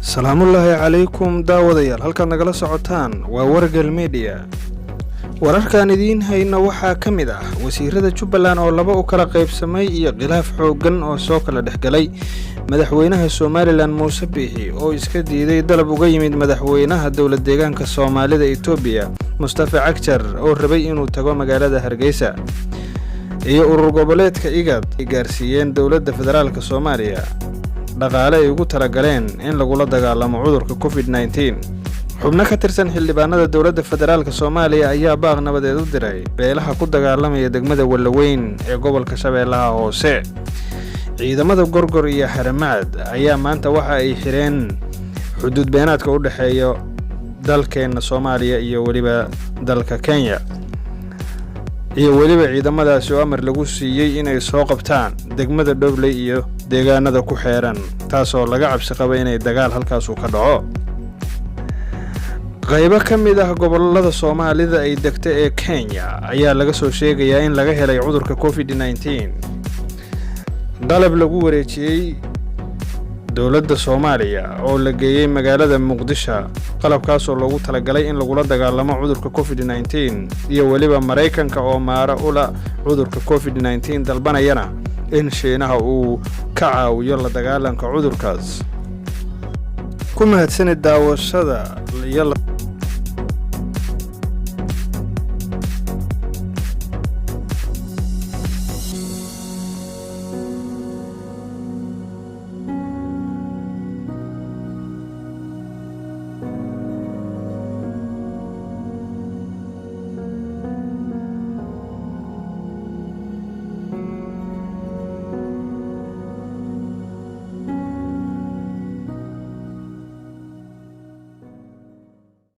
Salaamullaahi calaykum daawadayaal, halkaad nagala socotaan waa Wargal Media. Wararkaan idiin hayno waxaa ka mid ah wasiirada Jubbaland oo laba u kala qaybsamay iyo khilaaf xooggan oo soo kala dhex galay, madaxweynaha Somaliland Muuse Biixi oo iska diiday dalab uga yimid madaxweynaha dowlad deegaanka Soomaalida Itoobiya Mustafa Cagjar oo rabay inuu tago magaalada Hargeysa, iyo urur goboleedka IGAD ay gaarsiiyeen dowladda federaalka Soomaaliya dhaqaale ay ugu talagaleen in lagula dagaalamo cudurka COVID-19. Xubno ka tirsan xildhibaanada dowladda federaalka Soomaaliya ayaa baaq nabadeed u diray beelaha ku dagaalamaya degmada Wallaweyn ee gobolka Shabeellaha Hoose. Ciidamada Gorgor iyo Haramacad ayaa maanta waxa ay xireen xuduud beenaadka u dhexeeya dalkeenna Soomaaliya iyo weliba dalka Kenya, iyo weliba ciidamadaasi oo amar lagu siiyey inay soo qabtaan degmada Dhobley iyo deegaanada ku xeeran, taasoo laga cabsi qaba inay dagaal halkaasu ka dhaco. Qaybo ka mid ah gobolada Soomaalida ay degta ee Kenya ayaa laga soo sheegayaa in laga helay cudurka COVID-19. Qalab lagu wareejiyey dowladda Soomaaliya oo la geeyey magaalada Muqdisho, qalabkaasoo loogu talagalay in lagula dagaalamo cudurka COVID-19, iyo weliba Maraykanka oo maaro ula cudurka COVID-19 dalbanayana in Shiinaha uu ka caawiyo la dagaalanka cudurkaas. Ku mahadsanid daawashada iyo